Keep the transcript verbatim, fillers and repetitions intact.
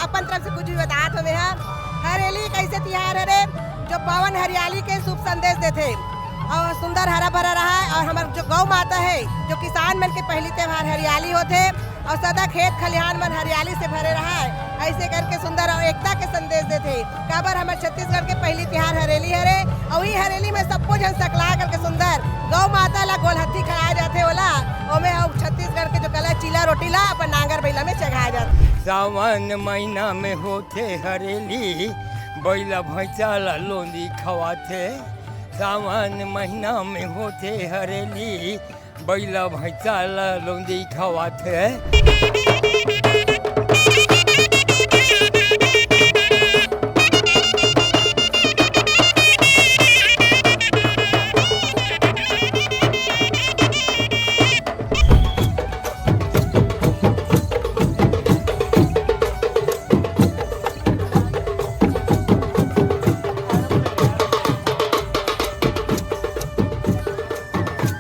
अपन तरफ से कुछ भी बतात हवे हा। हरेली एक ऐसे तिहार हरे जो पावन हरियाली के शुभ संदेश देथे और सुंदर हरा भरा रहा है और हमर जो गौ माता है, जो किसान मन के पहली त्योहार हरियाली होथे और सदा खेत खलिहान मन हरियाली से भरे रहा है, ऐसे करके सुंदर और एकता के संदेश देथे। काबर हमर छत्तीसगढ़ के पहली तिहार हरेली हरे और ई हरेली में सबो झन सकला करके सुंदर गौ माता ला गोलहत्थी खड़ा जाथे, ओला ओमे अउ छत्तीसगढ़ के जो कला चीला रोटी ला अपन नांगर बैला में चघाए जाथे। सावन महीना में होथे हरेली, बैला भैंसा ला लोंदी खवाथे। सावन महीना में होथे हरेली, बैला भैंसा ला लोंदी खवाथे।